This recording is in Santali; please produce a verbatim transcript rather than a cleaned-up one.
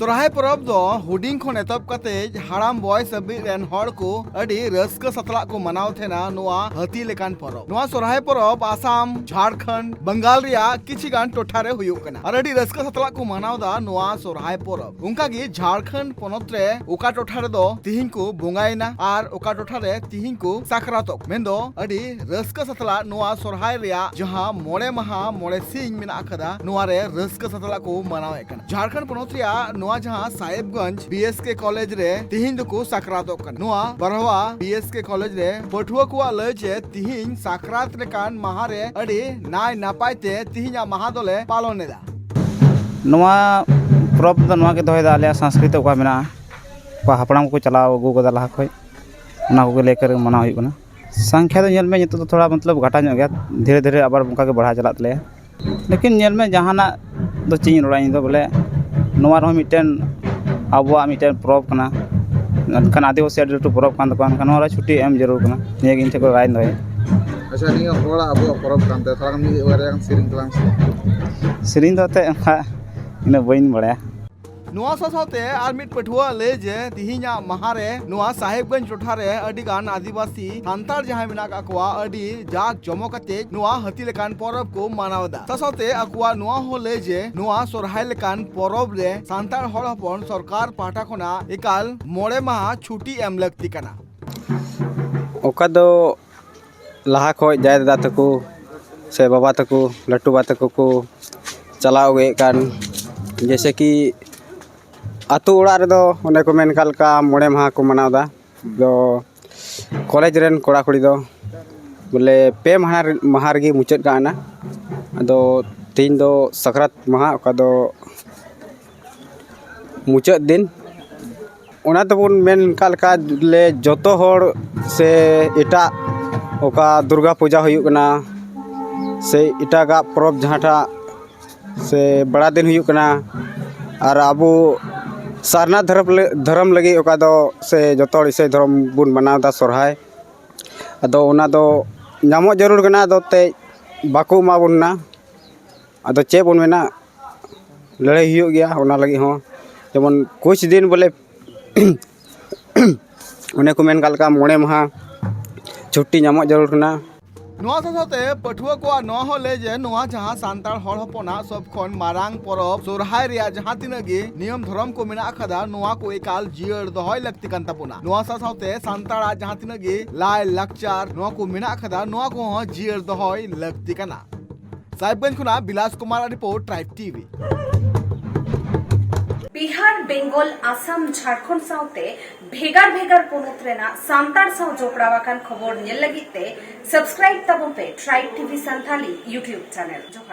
ᱥᱚᱨᱦᱟᱭ ᱯᱚᱨᱚᱵᱽ ᱫᱚ ᱦᱩᱰᱤᱧ ᱠᱷᱚᱱ ᱮᱛᱚᱦᱚᱵ ᱠᱟᱛᱮ ᱦᱟᱲᱟᱢ ᱵᱚᱭᱮᱥ ᱦᱟᱹᱵᱤᱡ ᱨᱮᱱ ᱦᱚᱲ ᱠᱚ ᱟᱹᱰᱤ ᱨᱟᱹᱥᱠᱟᱹ ᱥᱟᱛᱞᱟᱜ ᱠᱚ ᱢᱟᱱᱟᱣ ᱛᱟᱦᱮᱱᱟ ᱱᱚᱣᱟ ᱦᱟᱹᱛᱤ ᱞᱮᱠᱟᱱ ᱯᱚᱨᱚᱵᱽ᱾ ᱱᱚᱣᱟ ᱥᱚᱨᱦᱟᱭ ᱯᱚᱨᱚᱵᱽ ᱟᱥᱟᱢ, ᱡᱷᱟᱲᱠᱷᱚᱸᱰ, ᱵᱟᱝᱜᱟᱞ ᱨᱮᱭᱟᱜ ᱠᱤᱪᱷᱤ ᱜᱟᱱ ᱴᱚᱴᱷᱟ ᱨᱮ ᱦᱩᱭᱩᱜ ᱠᱟᱱᱟ ᱟᱨ ᱟᱹᱰᱤ ᱨᱟᱹᱥᱠᱟᱹ ᱥᱟᱛᱞᱟᱜ ᱠᱚ ᱢᱟᱱᱟᱣ ᱮᱫᱟ ᱱᱚᱣᱟ ᱥᱚᱨᱦᱟᱭ ᱯᱚᱨᱚᱵᱽ᱾ ᱚᱱᱠᱟ ᱜᱮ ᱡᱷᱟᱲᱠᱷᱚᱸᱰ ᱯᱚᱱᱚᱛ ᱨᱮ ᱚᱠᱟ ᱴᱚᱴᱷᱟ ᱨᱮᱫᱚ ᱛᱤᱦᱤᱧ ᱠᱚ ᱵᱚᱸᱜᱟᱭᱮᱱᱟ ᱟᱨ ᱚᱠᱟ ᱴᱚᱴᱷᱟ ᱨᱮ ᱛᱤᱦᱤᱧ ᱠᱚ ᱥᱟᱠᱨᱟᱛᱚᱜ, ᱢᱮᱱᱫᱚ ᱟᱹᱰᱤ ᱨᱟᱹᱥᱠᱟᱹ ᱥᱟᱛᱞᱟᱜ ᱱᱚᱣᱟ ᱥᱚᱨᱦᱟᱭ ᱨᱮᱭᱟᱜ ᱡᱟᱦᱟᱸ ᱢᱚᱬᱮ ᱢᱟᱦᱟ ᱢᱚᱬᱮ ᱥᱤᱧ ᱢᱮᱱᱟᱜ ᱟᱠᱟᱫᱟ, ᱱᱚᱣᱟ ᱨᱮ ᱨᱟᱹᱥᱠᱟᱹ ᱥᱟᱛᱞᱟᱜ ᱠᱚ ᱢᱟᱱᱟᱣᱮᱫ ᱠᱟᱱᱟ᱾ ᱡᱷᱟᱲᱠᱷᱚᱸᱰ ᱯᱚᱱᱚᱛ ᱨᱮᱭᱟᱜ ᱱᱚᱣᱟ ᱡᱟᱦᱟᱸ Sahebganj B S K college ᱨᱮ ᱛᱤᱦᱤᱧ ᱫᱚᱠᱚ ᱥᱟᱠᱨᱟᱛᱚᱜ ᱠᱟᱱᱟ᱾ ᱱᱚᱣᱟ ᱵᱟᱨᱦᱟᱣᱟ ᱵᱤ ᱮᱥ ᱠᱮ ᱠᱚᱞᱮᱡᱽ ᱨᱮ ᱯᱟᱹᱴᱷᱩᱣᱟᱹ ᱠᱚᱣᱟᱜ ᱞᱟᱹᱭ ᱡᱮ ᱛᱤᱦᱤᱧ ᱥᱟᱠᱨᱟᱛ ᱞᱮᱠᱟᱱ ᱢᱟᱦᱟ ᱨᱮ ᱟᱹᱰᱤ ᱱᱟᱭ ᱱᱟᱯᱟᱭ ᱛᱮ ᱛᱤᱦᱤᱧᱟᱜ ᱢᱟᱦᱟ ᱫᱚᱞᱮ ᱯᱟᱞᱚᱱ ᱮᱫᱟ᱾ ᱱᱚᱣᱟ ᱯᱚᱨᱚᱵᱽ ᱫᱚ ᱱᱚᱣᱟ ᱜᱮ ᱫᱚᱦᱚᱭᱮᱫᱟ, ᱟᱞᱮᱭᱟᱜ ᱥᱚᱝᱥᱠᱨᱤᱛᱤ ᱚᱠᱟ ᱢᱮᱱᱟᱜᱼᱟ, ᱚᱠᱟ ᱦᱟᱯᱲᱟᱢ ᱠᱚᱠᱚ ᱪᱟᱞᱟᱣ ᱟᱹᱜᱩ ᱠᱟᱫᱟ ᱞᱟᱦᱟ ᱠᱷᱚᱡ, ᱚᱱᱟ ᱠᱚᱜᱮ ᱞᱟᱹᱭ ᱠᱟᱛᱮ ᱢᱟᱱᱟᱣ ᱦᱩᱭᱩᱜ ᱠᱟᱱᱟ᱾ ᱥᱚᱝᱠᱷᱟ ᱫᱚ ᱧᱮᱞ ᱢᱮ, ᱱᱤᱛᱚᱜ ᱫᱚ ᱛᱷᱚᱲᱟ ᱢᱚᱛᱞᱚᱵ ᱜᱷᱟᱴᱟ ᱧᱚᱜ ᱜᱮᱭᱟ, ᱫᱷᱤᱨᱮ ᱫᱷᱤᱨᱮ ᱟᱵᱟᱨ ᱚᱱᱠᱟ ᱜᱮ ᱵᱟᱲᱦᱟᱣ ᱪᱟᱞᱟᱜ ᱛᱟᱞᱮᱭᱟ᱾ ᱞᱮᱠᱤᱱ ᱧᱮᱞ ᱢᱮ, ᱡᱟᱦᱟᱱᱟᱜ ᱫᱚ ᱪᱮᱫ ᱤᱧ ᱨᱚᱲᱟ ᱤᱧ ᱫᱚ, ᱵᱚᱞᱮ, ᱱᱚᱣᱟ ᱨᱮᱦᱚᱸ ᱢᱤᱫᱴᱮᱱ ᱟᱵᱚᱣᱟᱜ ᱢᱤᱫᱴᱮᱱ ᱯᱚᱨᱚᱵᱽ ᱠᱟᱱᱟ᱾ ᱢᱮᱱᱠᱷᱟᱱ ᱟᱹᱫᱤᱵᱟᱹᱥᱤ ᱟᱹᱰᱤ ᱞᱟᱹᱴᱩ ᱯᱚᱨᱚᱵᱽ ᱠᱟᱱ ᱛᱟᱠᱚᱣᱟ, ᱢᱮᱱᱠᱷᱟᱱ ᱱᱚᱣᱟ ᱨᱮ ᱪᱷᱩᱴᱤ ᱮᱢ ᱡᱟᱹᱨᱩᱲ ᱠᱟᱱᱟ᱾ ᱱᱤᱭᱟᱹ ᱜᱮ ᱤᱧ ᱴᱷᱮᱱ ᱠᱷᱚᱱ ᱨᱟᱭ ᱤᱧ ᱫᱚᱦᱚᱭᱟ᱾ ᱟᱪᱪᱷᱟ, ᱱᱤᱭᱟᱹ ᱦᱚᱲᱟᱜ ᱟᱵᱚᱣᱟᱜ ᱯᱚᱨᱚᱵᱽ ᱠᱟᱱ ᱛᱟᱭᱟ, ᱛᱷᱚᱲᱟ ᱜᱟᱱ ᱢᱤᱫ ᱵᱟᱨᱭᱟ ᱜᱟᱱ ᱥᱮᱨᱮᱧ ᱛᱟᱞᱟᱝ ᱢᱮᱥᱮ᱾ ᱥᱮᱨᱮᱧ ᱫᱚ ᱮᱱᱛᱮᱫ ᱚᱱᱠᱟ ᱤᱱᱟᱹᱜ ᱵᱟᱹᱧ ᱵᱟᱲᱟᱭᱟ᱾ ᱱᱚᱣᱟ ᱥᱟᱶ ᱥᱟᱶᱛᱮ ᱟᱨ ᱢᱤᱫ ᱯᱟᱹᱴᱷᱩᱣᱟᱹ ᱞᱟᱹᱭ ᱡᱮ ᱛᱤᱦᱤᱧᱟᱜ ᱢᱟᱦᱟ ᱨᱮ ᱱᱚᱣᱟ ᱥᱟᱦᱮᱵᱽᱜᱚᱸᱡᱽ ᱴᱚᱴᱷᱟ ᱨᱮ ᱟᱹᱰᱤ ᱜᱟᱱ ᱟᱹᱫᱤᱵᱟᱹᱥᱤ ᱥᱟᱱᱛᱟᱲ ᱡᱟᱦᱟᱸᱭ ᱢᱮᱱᱟᱜ ᱟᱠᱟᱫ ᱠᱚᱣᱟ, ᱟᱹᱰᱤ ᱡᱟᱠ ᱡᱚᱢᱚᱠ ᱟᱛᱮ ᱱᱚᱣᱟ ᱦᱟᱹᱛᱤ ᱞᱮᱠᱟᱱ ᱯᱚᱨᱚᱵᱽ ᱠᱚ ᱢᱟᱱᱟᱣ ᱮᱫᱟ᱾ ᱥᱟᱶ ᱥᱟᱶᱛᱮ ᱟᱠᱚᱣᱟᱜ ᱱᱚᱣᱟ ᱦᱚᱸ ᱞᱟᱹᱭ ᱡᱮ ᱱᱚᱣᱟ ᱥᱚᱨᱦᱟᱭ ᱞᱮᱠᱟᱱ ᱯᱚᱨᱚᱵᱽ ᱨᱮ ᱥᱟᱱᱛᱟᱲ ᱦᱚᱲ ᱦᱚᱯᱚᱱ ᱥᱚᱨᱠᱟᱨ ᱯᱟᱦᱴᱟ ᱠᱷᱚᱱᱟᱜ ᱮᱠᱟᱞ ᱢᱚᱬᱮ ᱢᱟᱦᱟ ᱪᱷᱩᱴᱤ ᱮᱢ ᱞᱟᱹᱠᱛᱤ ᱠᱟᱱᱟ᱾ ᱚᱠᱟ ᱫᱚ ᱞᱟᱦᱟ ᱠᱷᱚᱡ ᱡᱟᱭ ᱫᱟᱫᱟ ᱛᱟᱠᱚ ᱥᱮ ᱵᱟᱵᱟ ᱛᱟᱠᱚ, ᱞᱟᱹᱴᱩ ᱵᱟ ᱛᱟᱠᱚ ᱠᱚ ᱪᱟᱞᱟᱣ ᱟᱹᱜᱩᱭᱮᱫ ᱠᱟᱱ, ᱡᱮᱭᱥᱮ ᱠᱤ ᱟᱛᱳ ᱚᱲᱟᱜ ᱨᱮᱫᱚ ᱚᱱᱮ ᱠᱚ ᱢᱮᱱ ᱠᱟᱜ ᱞᱮᱠᱟ ᱢᱚᱬᱮ ᱢᱟᱦᱟ ᱠᱚ ᱢᱟᱱᱟᱣ ᱮᱫᱟ᱾ ᱫᱚ ᱠᱚᱞᱮᱡᱽ ᱨᱮᱱ ᱠᱚᱲᱟ ᱠᱩᱲᱤ ᱫᱚ ᱵᱚᱞᱮ ᱯᱮ ᱢᱟᱦᱟ ᱨᱮ-, ᱢᱟᱦᱟ ᱨᱮᱜᱮ ᱢᱩᱪᱟᱹᱫ ᱠᱟᱜ ᱠᱟᱱᱟ᱾ ᱟᱫᱚ ᱛᱮᱦᱮᱧ ᱫᱚ ᱥᱟᱠᱨᱟᱛ ᱢᱟᱦᱟ, ᱚᱠᱟ ᱫᱚ ᱢᱩᱪᱟᱹᱫ ᱫᱤᱱ᱾ ᱚᱱᱟ ᱛᱮᱵᱚᱱ ᱢᱮᱱ ᱠᱟᱜ ᱞᱮᱠᱟ, ᱞᱮ ᱡᱚᱛᱚ ᱦᱚᱲ ᱥᱮ ᱮᱴᱟᱜ ᱚᱠᱟ ᱫᱩᱨᱜᱟ ᱯᱩᱡᱟ ᱦᱩᱭᱩᱜ ᱠᱟᱱᱟ ᱥᱮ ᱮᱴᱟᱜᱟᱜ ᱯᱚᱨᱚᱵᱽ ᱡᱟᱦᱟᱸᱴᱟᱜ ᱥᱮ ᱵᱟᱲᱟ ᱫᱤᱱ ᱦᱩᱭᱩᱜ ᱠᱟᱱᱟ, ᱟᱨ ᱟᱵᱚ ᱥᱟᱨᱱᱟ ᱫᱷᱚᱨᱚᱢ ᱞᱟᱹ-, ᱫᱷᱚᱨᱚᱢ ᱞᱟᱹᱜᱤᱫ ᱚᱠᱟ ᱫᱚ ᱥᱮ ᱡᱚᱛᱚ ᱦᱚᱲ ᱤᱥᱟᱹᱭ ᱫᱷᱚᱨᱚᱢ ᱵᱚᱱ ᱢᱟᱱᱟᱣ ᱮᱫᱟ ᱥᱚᱨᱦᱟᱭ᱾ ᱟᱫᱚ ᱚᱱᱟ ᱫᱚ ᱧᱟᱢᱚᱜ ᱡᱟᱹᱨᱩᱲ ᱠᱟᱱᱟ, ᱟᱫᱚ ᱛᱮᱡ ᱵᱟᱠᱚ ᱮᱢᱟ ᱵᱚᱱ ᱠᱟᱱᱟ᱾ ᱟᱫᱚ ᱪᱮᱫ ᱵᱚᱱ ᱢᱮᱱᱟ, ᱞᱟᱹᱲᱦᱟᱹᱭ ᱦᱩᱭᱩᱜ ᱜᱮᱭᱟ ᱚᱱᱟ ᱞᱟᱹᱜᱤᱫ ᱦᱚᱸ᱾ ᱡᱮᱢᱚᱱ ᱠᱩᱪ ᱫᱤᱱ ᱵᱚᱞᱮ ᱚᱱᱮ ᱠᱚ ᱢᱮᱱ ᱠᱟᱜ ᱞᱮᱠᱟ ᱢᱚᱬᱮ ᱢᱟᱦᱟ ᱪᱷᱩᱴᱤ ᱧᱟᱢᱚᱜ ᱡᱟᱹᱨᱩᱲ ᱠᱟᱱᱟ᱾ ᱱᱚᱣᱟ ᱥᱟᱶ ᱥᱟᱶᱛᱮ ᱯᱟᱹᱴᱷᱩᱣᱟᱹ ᱠᱚᱣᱟᱜ ᱱᱚᱣᱟ ᱦᱚᱸ ᱞᱟᱹᱭ ᱡᱮ ᱱᱚᱣᱟ ᱡᱟᱦᱟᱸ ᱥᱟᱱᱛᱟᱲ ᱦᱚᱲ ᱦᱚᱯᱚᱱᱟᱜ ᱥᱚᱵ ᱠᱷᱚᱱ ᱢᱟᱨᱟᱝ ᱯᱚᱨᱚᱵᱽ ᱥᱚᱨᱦᱟᱭ ᱨᱮᱭᱟᱜ ᱡᱟᱦᱟᱸ ᱛᱤᱱᱟᱹᱜ ᱜᱮ ᱱᱤᱭᱚᱢ ᱫᱷᱚᱨᱚᱢ ᱠᱚ ᱢᱮᱱᱟᱜ ᱟᱠᱟᱫᱟ, ᱱᱚᱣᱟ ᱠᱚ ᱮᱠᱟᱞ ᱡᱤᱭᱟᱹᱲ ᱫᱚᱦᱚᱭ ᱞᱟᱹᱠᱛᱤ ᱠᱟᱱ ᱛᱟᱵᱚᱱᱟ᱾ ᱱᱚᱣᱟ ᱥᱟᱶ ᱥᱟᱶᱛᱮ ᱥᱟᱱᱛᱟᱲᱟᱜ ᱡᱟᱦᱟᱸ ᱛᱤᱱᱟᱹᱜ ᱜᱮ ᱞᱟᱭ ᱞᱟᱠᱪᱟᱨ ᱱᱚᱣᱟ ᱠᱚ ᱢᱮᱱᱟᱜ ᱟᱠᱟᱫᱟ, ᱱᱚᱣᱟ ᱠᱚᱦᱚᱸ ᱡᱤᱭᱟᱹᱲ ᱫᱚᱦᱚᱭ ᱞᱟᱹᱠᱛᱤ ᱠᱟᱱᱟ᱾ ᱥᱟᱦᱮᱵᱽᱜᱚᱸᱡᱽ ᱠᱷᱚᱱᱟᱜ Bilas Kumar report, tribe TV. Bihar, Bengal, Assam, Jharkhand ᱥᱟᱶᱛᱮ ᱵᱷᱮᱜᱟᱨ ᱵᱷᱮᱜᱟᱨ ᱯᱚᱱᱚᱛ ᱨᱮᱱᱟᱜ ᱥᱟᱱᱛᱟᱲ ᱥᱟᱶ ᱡᱚᱯᱲᱟᱣ ᱟᱠᱟᱱ ᱠᱷᱚᱵᱚᱨ ᱧᱮᱞ ᱞᱟᱹᱜᱤᱫ ᱛᱮ subscribe ᱛᱟᱵᱚᱱ ᱯᱮ Tribe T V Santali YouTube channel᱾ ᱡᱚᱦᱟᱨ᱾